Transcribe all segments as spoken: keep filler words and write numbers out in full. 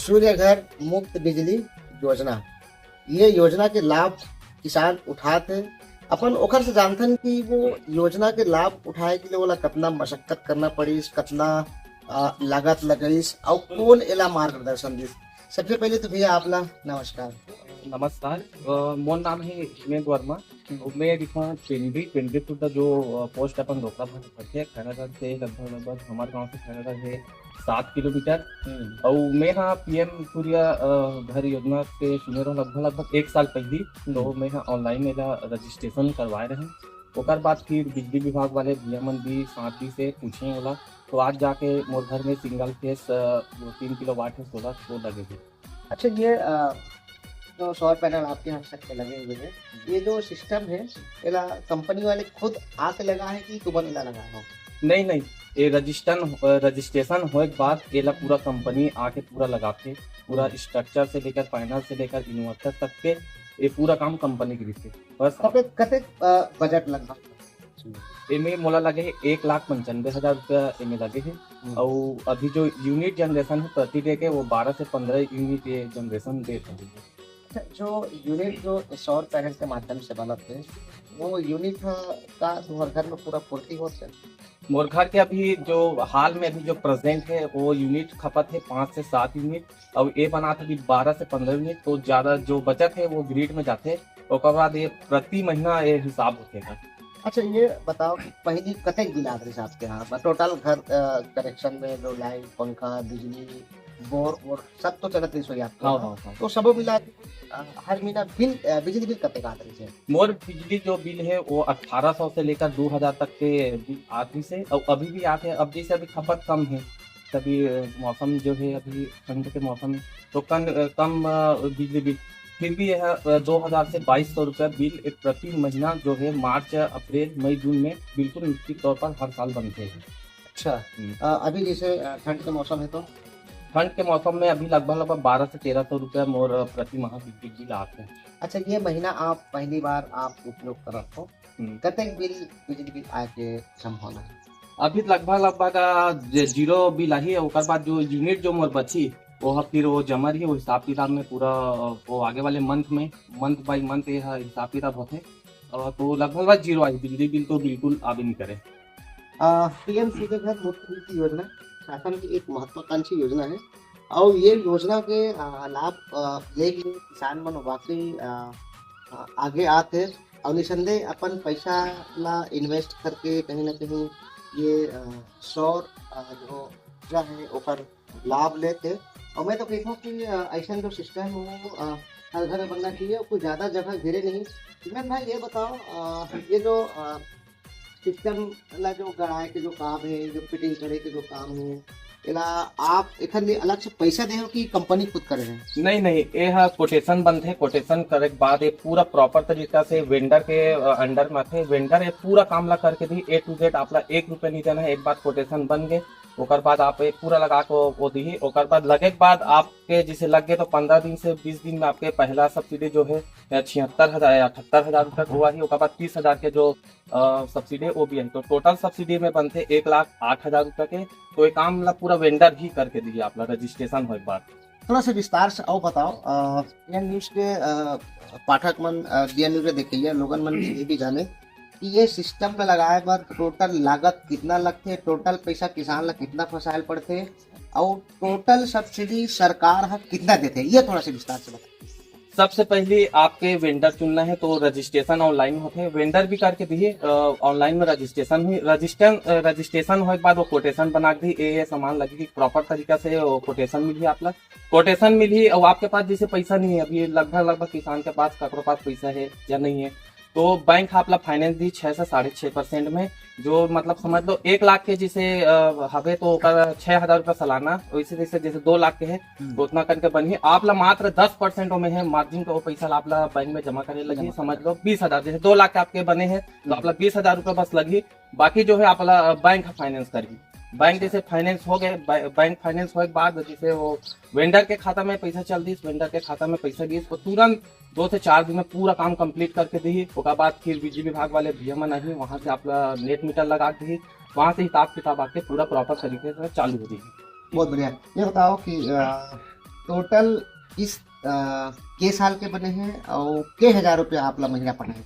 सूर्य घर मुफ्त बिजली योजना, ये योजना के लाभ किसान उठात हे। अपन ओकर से जानथन कि वो योजना के लाभ उठाए के लिए ओला कतना मशक्कत करना पड़िस, कतना, अ, लागत लगइस, अउ कौन एला मार्गदर्शन दिस। सबसे पहले तो भैया आप ला नमस्कार। नमस्कार, अ, मोर नाम है हिमेंद्र वर्मा। हम्म। अउ मैं दिखा पेंड्री, पेंड्री खुर्द जो, अ, पोस्ट अपन रोकड़ा भाटा पड़थे, खैरागढ़ से लगभग, लगभग हमारे गांव से खैरागढ़ है सात किलोमीटर। हम्म। अउ मैं हा पीएम सूर्य, अ, घर योजना के सुने रहो लगभग, लगभग एक साल पहली, तो हम्म। मैं हा ऑनलाइन एला रजिस्ट्रेशन करवाए रहे। ओकर बाद फिर बिजली विभाग वाले भैया मन भी साथ दी से पूछे ओला, तो आज जाके मोर घर में सिंगल फेस, अ, जो तीन किलोवाट है सोलर, वो लगे हे। अच्छा, ये, अ, जो सौर पैनल आपके यहाँ छत पे लगे हुए हैं, ये जो सिस्टम है, एला कंपनी वाले खुद आके लगा है कि तुमन एला लगाए हो? नहीं, नहीं, ये रजिस्टर, अ, रजिस्ट्रेशन होए के बाद एला पूरा कंपनी आके पूरा लगाथे, पूरा हम्म। स्ट्रक्चर से लेकर, पैनल से लेकर इन्वर्टर तक के, ये पूरा काम कंपनी के रहिथे। बस। कतेक, कतेक, अ, बजट लगभग? एमे मोला लगे हे एक लाख पंचानवे हजार रुपया एमे लगे हे। हम्म। अउ अभी जो यूनिट जनरेशन है प्रति डे के, वो बारह से पंद्रह यूनिट ये जनरेशन दे रही है। अच्छा, जो यूनिट जो सौर पैनल के माध्यम से बनत है, वो यूनिट ह का तुम्हार घर में पूरा पूर्ति होत है? मोर घर के अभी जो हाल में अभी जो प्रेजेंट है, वो यूनिट खपत है पाँच से सात यूनिट, अउ ये बनात अभी बारह से पंद्रह यूनिट, तो ज्यादा जो बचत है वो ग्रिड में जाथे, ओकर बाद ये प्रति महीना ये हिसाब होथे एकर। अच्छा, ये बताओ कि पहली कतेक बिल आत रहिस आपके यहाँ? टोटल घर, अ, कनेक्शन में जो लाइट, पंखा, बिजली, बोर, बोर सब तो चलत रहिस होही आपके हाँ, यहाँ। हाँ, हाँ। तो सबो मिला के, अ, हर महीना बिल, अ, बिजली बिल कतेक आत रहिस हे? मोर बिजली जो बिल है वो अठारह सौ से लेकर दो हजार तक के बिल आत रहिस हे, और अभी भी आत है। अब जैसे अभी खपत कम है, तभी, अ, मौसम जो है अभी ठंड के मौसम है, तो कम, अ, कम, अ, बिजली बिल, फिर भी यह, अ, दो हजार से बाईस सौ रुपया बिल एक प्रति महीना जो है मार्च, अप्रैल, मई, जून में बिल्कुल निश्चित तौर पर हर साल बनते हैं। अच्छा, हम्म। अ, अभी जैसे, अ, ठंड के मौसम है तो? ठंड के मौसम में अभी लगभग, लगभग बारह से तेरह सौ रुपया मोर, अ, प्रति माह बिजली बिल आते हैं। अच्छा, ये महीना आप पहली बार आप उपयोग करत हो, हम्म। कतेक बिल, बिजली बिल आए के संभावना है? अभी लगभग, लगभग, अ, जे जीरो बिल आही, ओकर बाद जो यूनिट जो मोर बची, वो ह फिर वो जमा रही, वो हिसाब किताब में पूरा, अ, वो आगे वाले मंथ में, मंथ बाय मंथ ये ह हिसाब किताब होथे। अ, तो लगभग, लगभग जीरो आही, बिजली बिल तो बिल्कुल आबे नहीं करे। अ, पीएम सूर्य घर मुफ्त बिजली योजना शासन की एक महत्वाकांक्षी योजना है और ये योजना के, अ, लाभ, अ, लेके किसान मन वाकई, अ, अ, आगे आते और निसंदेह अपन पैसा ला इन्वेस्ट करके कहीं ना कहीं ये, अ, सौर, अ, जो ऊर्जा है ओकर लाभ लेते। और मैं तो कहता हूँ कि, अ, ऐसा जो सिस्टम हो, अ, हर घर में बनना चाहिए और कोई ज्यादा जगह घेरे नहीं। मैं भाई ये बताओ, अ, ये जो, अ, सिस्टम ला जो गड़ाए के जो काम है, जो फिटिंग करे के जो काम है, एला आप एखर लिए अलग से पैसा दे हो कि कंपनी खुद करे है? नहीं, नहीं, ये हा कोटेशन बनथे। कोटेशन करे के बाद ये पूरा प्रॉपर तरीका से वेंडर के, अ, अंडर में आथे। वेंडर ये पूरा काम ला करके दी, ए टू जेड। आप ला एक रुपया नहीं देना है। एक बार कोटेशन बन गए, ओकर बाद आप ये पूरा लगा के वो दी, ओकर बाद लगे के बाद आपके जैसे लग गए तो पंद्रह दिन से बीस दिन में आपके पहला सब्सिडी जो है छिहत्तर हजार या अठहत्तर हजार रुपया हुआ ही। ओकर बाद तीस हजार के जो अ, सब्सिडी वो भी है। तो टोटल सब्सिडी में बनथे एक लाख आठ हजार रुपया के। तो ये काम ला पूरा वेंडर ही करके दिही आप ला रजिस्ट्रेशन होए के बाद। थोड़ा सा विस्तार से और बताओ, अ, दिया न्यूज के, अ, पाठक मन, अ, दिया न्यूज के देखइया लोगन मन ये भी जाने कि ये सिस्टम में लगाए बर टोटल लागत कितना लगथे, टोटल पैसा किसान ला कितना फंसायल पड़थे, और टोटल सब्सिडी सरकार ह कितना देथे, ये थोड़ा सा विस्तार से बताओ। सबसे पहले आपके वेंडर चुनना है, तो रजिस्ट्रेशन ऑनलाइन होथे, वेंडर भी करके दिए, अ, ऑनलाइन में रजिस्ट्रेशन हुई, रजिस्टर, अ, रजिस्ट्रेशन होए के बाद वो कोटेशन बना के दी, ये, ये सामान लगे कि प्रॉपर तरीका से वो कोटेशन मिली आप ला। कोटेशन मिली और आपके पास जैसे पैसा नहीं है, अभी लगभग, लगभग किसान के पास, ककरो पास पैसा है या नहीं है, तो बैंक आप ला फाइनेंस दी छः से साढ़े छः परसेंट में, जो मतलब समझ लो एक लाख के जैसे, अ, हवे तो ओकर छः हजार रुपया सालाना, वैसे जैसे, जैसे दो लाख के है, हम्म। तो उतना करके बनही। आप ला मात्र दस परसेंट में है मार्जिन का, वो पैसा ला आप ला बैंक में जमा करे लगी, जमा समझ लो बीस हजार, जैसे दो लाख के आपके बने हैं, तो आप ला बीस हजार रुपया बस लगी, बाकी जो है आप ला बैंक फाइनेंस करही। बैंक अच्छा। जैसे फाइनेंस हो गए, बै-, बैंक फाइनेंस होए के बाद जैसे वो वेंडर के खाता में पैसा चल दिस, वेंडर के खाता में पैसा गिस, वो तुरंत दो से चार दिन में पूरा काम कंप्लीट करके दिही। ओकर बाद फिर बिजली विभाग वाले भैया मन आही, वहाँ से आप ला नेट मीटर लगा के दिही, वहाँ से हिसाब किताब आपके पूरा प्रॉपर तरीके से चालू हो जाएगी। बहुत बढ़िया। ये बताओ कि, अ, टोटल किस्त के साल के बने हे अउ के हजार रुपया आप ला महीना पटाए?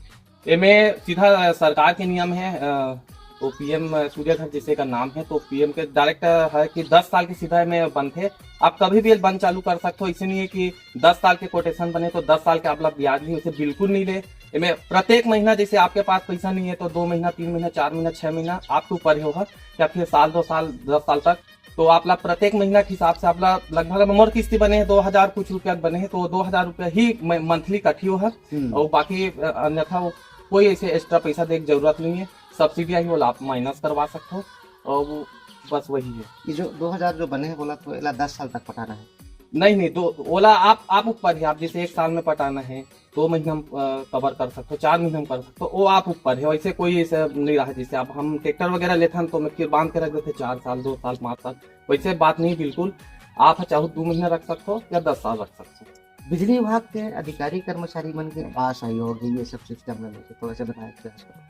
एमे सीधा, अ, सरकार के नियम हे, अ, वो पीएम सूर्य घर जैसे का नाम है, तो पीएम के डायरेक्ट है कि दस साल के सीधा एमे बनथे। आप कभी भी बंद चालू कर सकते हो, ऐसे नहीं है कि दस साल के कोटेशन बने तो दस साल के आप ला ब्याज नहीं, उसे बिल्कुल नहीं ले। एमे प्रत्येक महीना जैसे आपके पास पैसा नहीं है तो दो महीना, तीन महीना, चार महीना, छह महीना आपके ऊपर ही होगा, या फिर साल, दो साल, दस साल तक, तो आप ला प्रत्येक महीना के हिसाब से आप ला लगभग मोर किस्ती बने हे दो हजार कुछ रुपया बने हे, तो दो हजार रुपया ही मंथली कटियो है। हम्म। और बाकी, अ, अन्यथा वो कोई ऐसे एक्स्ट्रा पैसा दे के जरूरत नहीं है। सब्सिडी आई, वो आप माइनस करवा सकते हो। और वो बस वही है। ये जो दो हजार जो बने हैं बोला, तो एला दस साल तक पटाना है? नहीं, नहीं, दो, ओला आप, आप ऊपर है, आप जैसे एक साल में पटाना है, दो महीना में, अ, कवर कर सकते हो, चार महीना में कर सकते हो, वो आप ऊपर है। वैसे कोई ऐसे नहीं रहा, जैसे आप, हम ट्रैक्टर वगैरह लेथन तो मैं फिर बांध के रख देते चार साल, दो साल, पाँच साल, वैसे बात नहीं बिल्कुल। आप चाहो दो महीना रख सकते हो या दस साल रख सकते हो। बिजली विभाग के अधिकारी कर्मचारी मन के का सहयोग है ये सब सिस्टम में लेके, थोड़ा सा बताया जाए।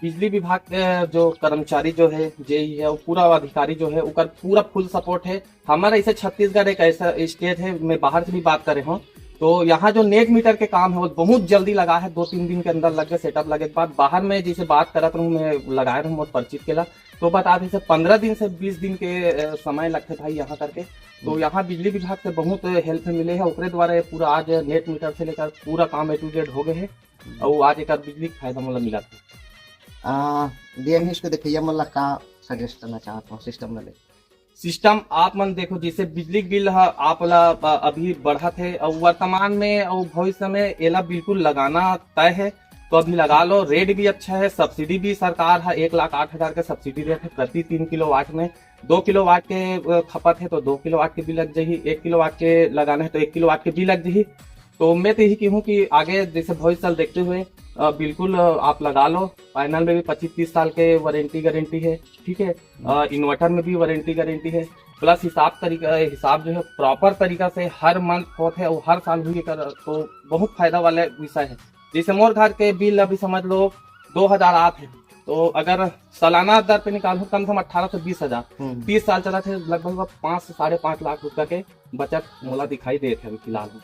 बिजली विभाग के जो कर्मचारी जो है, जेई है, वो पूरा अधिकारी जो है, ओकर पूरा फुल सपोर्ट है। हमारा इसे छत्तीसगढ़ एक ऐसा स्टेट है, मैं बाहर से भी बात करे हूँ, तो यहाँ जो नेट मीटर के काम है वो बहुत जल्दी लगा है, दो तीन दिन के अंदर लग गए, सेटअप लगे के बाद। बाहर में जैसे बात करत रहूँ, मैं लगाए रहूँ बहुत परिचित केला, तो बता दें से पंद्रह दिन से बीस दिन के, अ, समय लगते भाई यहाँ करके। तो हम्म। यहाँ बिजली विभाग से बहुत हेल्प मिले है, ओकरे द्वारा ये पूरा आज नेट मीटर से लेकर पूरा काम ए टू जेड हो गए है। हम्म। और आज एक बिजली के फायदा मोला मिला था। आ, देर है इसको देखिए, मतलब का सजेस्ट करना चाहता हूँ सिस्टम में लेके। सिस्टम आप मन देखो, जैसे बिजली के बिल ह आप ला, अ, अभी बढ़त है और वर्तमान में और भविष्य में एला बिल्कुल लगाना तय है, तो अभी लगा लो। रेट भी अच्छा है, सब्सिडी भी सरकार है एक लाख आठ हजार के सब्सिडी रेट है प्रति तीन किलोवाट में। दो किलोवाट के, अ, खपत है तो दो किलोवाट के भी लग जाही, एक किलोवाट के लगाना है तो एक किलोवाट के भी लग जाही। तो मैं तो यही कहूँ कि आगे जैसे भविष्य देखते हुए, अ, बिल्कुल, अ, आप लगा लो। पैनल में भी पच्चीस तीस साल के वारंटी गारंटी है, ठीक है। अ, इन्वर्टर में भी वारंटी गारंटी है, प्लस हिसाब तरीका, हिसाब जो है प्रॉपर तरीका से हर मंथ होत है और हर साल हुई कर, तो बहुत फायदा वाला विषय है। जैसे मोर घर के बिल अभी समझ लो दो हजार आत है, तो अगर सालाना दर पे निकालूँ कम से कम अठारह से बीस हजार, हम्म। तीस साल चला थे, लगभग पाँच से साढ़े पाँच लाख रुपया के बचत मोला दिखाई देत है अभी फिलहाल में।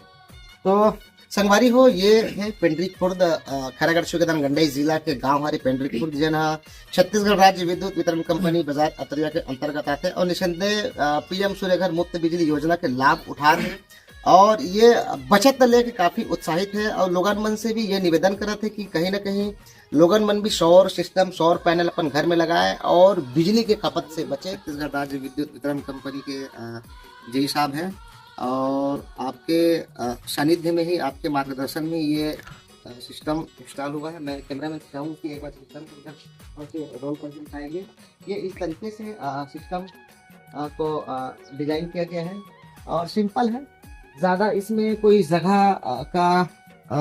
तो संगवारी हो, ये है पेंड्री खुर्द, अ, खैरागढ़ छुए के दन गंडई जिला के गांव हरे पेंड्री खुर्द, जेन ह छत्तीसगढ़ राज्य विद्युत वितरण कंपनी बजार अतरिया के अंतर्गत आथे और निसंदेह, अ, पीएम सूर्य घर मुफ्त बिजली योजना के लाभ उठा रहे हैं और ये बचत ल लेके काफी उत्साहित है और लोगन मन से भी ये निवेदन करत है कि कहीं ना कहीं लोगन मन भी सौर सिस्टम, सौर पैनल अपन घर में लगाए और बिजली के खपत से बचे। छत्तीसगढ़ राज्य विद्युत वितरण कंपनी के, अ, जेई साहब हैं और आपके, अ, सानिध्य में ही, आपके मार्गदर्शन में ये, अ, सिस्टम इंस्टॉल हुआ है। मैं कैमरा मैन से चाहूँ कि एक बार सिस्टम को इधर थोड़ा सा रोल करके दिखाएंगे। ये इस तरीके से, अ, सिस्टम, अ, को, अ, डिजाइन किया गया है और सिंपल है, ज़्यादा इसमें कोई जगह, अ, का, अ,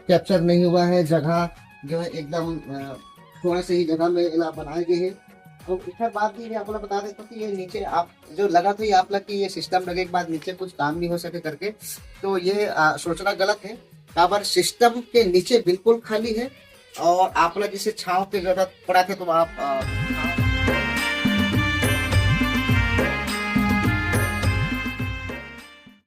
कैप्चर नहीं हुआ है, जगह जो है एकदम, अ, थोड़ा से ही जगह में एला बनाए गए है। तो एक बात भी मैं आप ला बता देता हूँ कि ये नीचे आप जो लगा था ये आप ला कि ये सिस्टम लगे के बाद नीचे कुछ काम नहीं हो सके करके, तो ये, अ, सोचना गलत है। काबर सिस्टम के नीचे बिल्कुल खाली है और आप ला जैसे छांव की जरूरत पड़ा थे तो आप, अ,